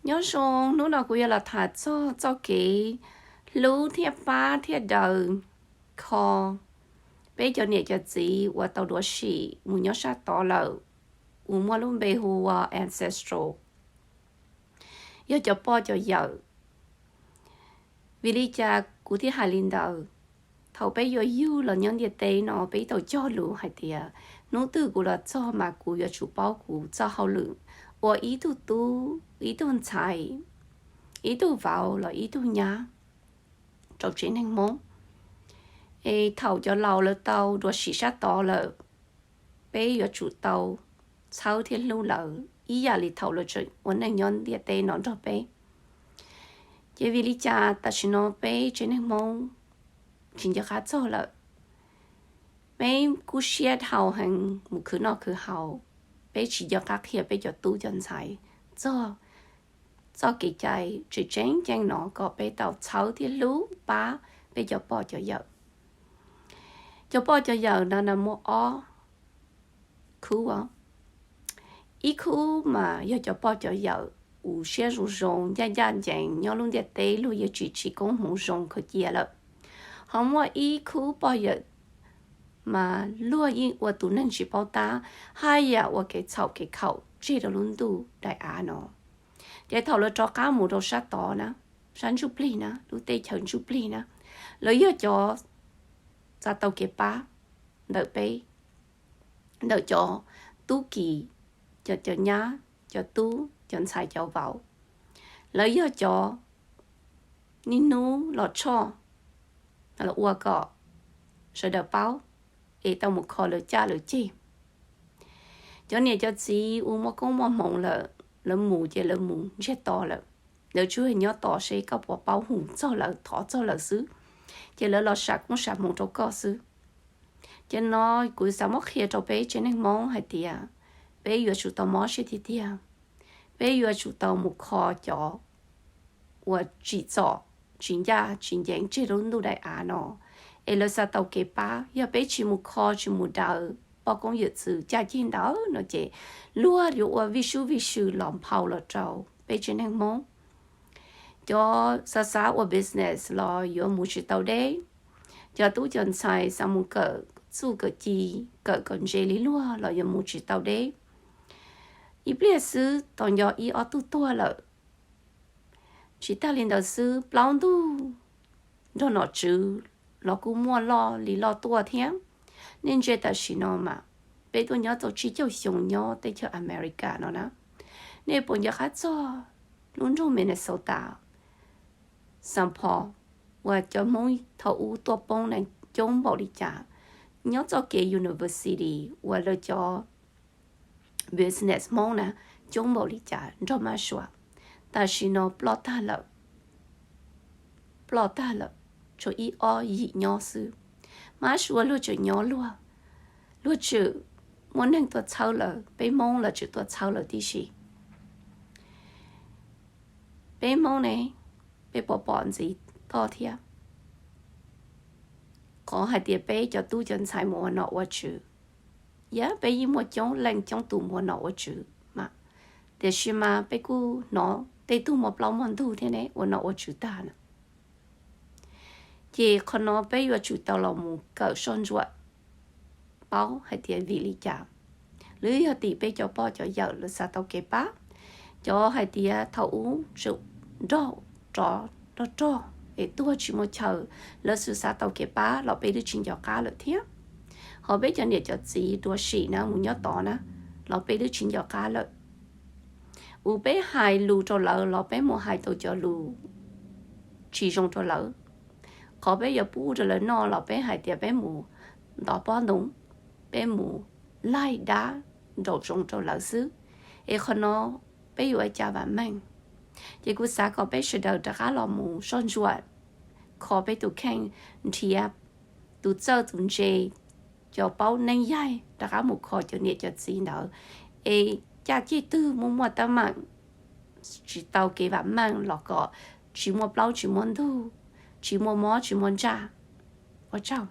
Nyob zoo, hnub no kuv yuav los tham txog txoj kev hlub thiab pab thiab daws kho peb cov niam cov txiv uas tau dua sim mus nyob sab tod lawm, uas muaj lub npe hu ua ancestral, yog cov pog cov yawm. Vim li cas kuv thiaj hais li ntawd? Thaum peb yuav yug los nyob ntiaj teb no, peb tau cog lus hais tias hnub twg kuv los txog mas kuv yuav tsum paub kuv txoj hauj lwm ua ib tug tub, ib tug ntxhais, ib tug vauv los ib tug nyab rau tsev neeg Hmoob. Es thaum cov laus lawv tau dua sim sab tod lawm, peb yuav tsum tau txhawb thiab hlub lawv ib yam li thaum lawv tseem ua neej nyob ntiaj teb no nrog peb. Ces vim li cas tam sim no peb tsev neeg Hmoob tsis nco qab txog lawm? Peb kub siab dhau heev mus khwv noj khwv haus, peb tsis nco qab qhia peb cov tub cov ntxhais txog txoj kev cai tseem tseeb ceeb no kom peb tau txhawb thiab hlub pab peb cov pog cov yawm. Cov pog cov yawm no na muaj ob khub. Ib khub mas yog cov pog cov yawm uas siab zoo zoo, ncaj ncaj ncees, nyob lub ntiaj teb luag yeej tsis tsim koob hmoov zoo khaws cia lawm. Ho muaj ib khub pog yawm mas luag yeej ua tus neeg tsis paub tab, haj yam ua kev txhaum kev khaum tseg rau lub ntuj daim av no. Ces thaum lawv rov qab mus rau sab tod na, sab ntsuj plig na, lub teb chaws ntsuj plig na, lawv yog cov txav tau kev pab ntawm peb, ntawm cov tub ki, cov, cov nyab, cov tub, cov ntxhais, cov vauv. Lawv yog cov niaj hnub los tshoj, los ua kom sawv daws paub es tau mus kho lawv caj lawv ceg. Cov niam cov txiv uas muaj koob muaj hmoov lawm, lawv mus ces lawv mus ntsiag to lawm. Lawv tsuas nyob tos seb koj puas paub hu txog lawv, thov txog lawv xwb, ces lawv los sam koob sam hmoov rau koj xwb. Ces no kuv xav muab qhia rau peb tsev neeg Hmoob hais tias peb yuav tsum tau mob siab tiag tiag. Peb yuav tsum tau mus kho cov uas tsim txom, tsis ncaj tsis ncees tseg lub ntuj daim av no, es lawv xav tau kev pab. Yog peb tsis mus kho tsis mus daws poj koob yawm txwv caj ceg ntawd no ces luag yuav ua vij sub vij sw los nphau los rau peb tsev neeg Hmoob. Cov xav xav ua business los yuav mus tsis tau deb. Cov tub cov ntxhais xav mus kawm txuj kawm ci, kawm kom ntse li luag los yuav mus tsis tau deb. Ib pliag xwb tau nco ib ob tug tuag lawm. Tsis tag li ntawd xwb, plaub ntug nrog nom tswv los kuj muaj loj li loj tuaj thiab. Nej ntsia tam sim no mas peb tuaj nyob tau tsib caug xyoo nyob teb chaws America no na, nej puas nco qab txog lub nroog Minnesota, Saint Paul, uas cov Hmoob thaum ub tuaj poob na coob npaum li cas, nyob txoj kev university uas lawv cov business Hmoob na coob npaum li cas nrog mab sua. Tam sim no ploj tag lawm, ploj tag lawm, tshuav ib ob yim nyob xwb. Mab sua luag tseem nyob luag, luag tseem muaj neeg tuaj txhawb lawv, peb Hmoob los tseem tuaj txhawb lawv tib si. Peb Hmoob ne, peb puas pom ntxiv toj thiab? Qhov hais tias peb cov tub cov ntxhais mus ua nom ua tswv, yog peb yeej muaj coob leej coob tus mus ua nom ua tswv mas, tiam sis mas peb kuj hnov tej tug muaj plaub muaj ntug thiab ne ua nom ua tswv tag na. Ces qhov no peb yuav tsum tau los mus kawm soj ntsuam paub hais tias vim li cas. Lawv yog tim peb cov pog cov yawm lawv xav tau kev pab. Cov hais tias thaum ub tseem nrog rov nrog rog es tuag tsis muaj chaw, lawv xav tau kev pab los peb twb tsis nco qab lawm thiab. Ho peb cov niam cov txiv dua sim na mus nyob tod na, los peb twb tsis nco qab lawm. Uas peb hais lus rau lawv los peb mus hais tau cov lus tsis zoo rau lawv. Qhov peb yuav pub rau lawv noj los peb hais tias peb mus ntov pob ntoo, peb mus laig dab nraum zoov rau lawv xwb. Es qhov no peb yuav ua cas vam meej? Ces kuv xav kom peb sawv daws rov qab los mus soj ntsuam kho peb tus kheej, nrhiav tus txawj tus ntse, cov paub neeb yaig rov qab mus kho cov niam cov txiv ntawd, es caj ceg twg muaj muaj teeb meem tsis tau kev vam meej los kom tsis muaj plaub tsis muaj ntug, tsis muaj mob tsis muaj ntsaj. Ua tsaug.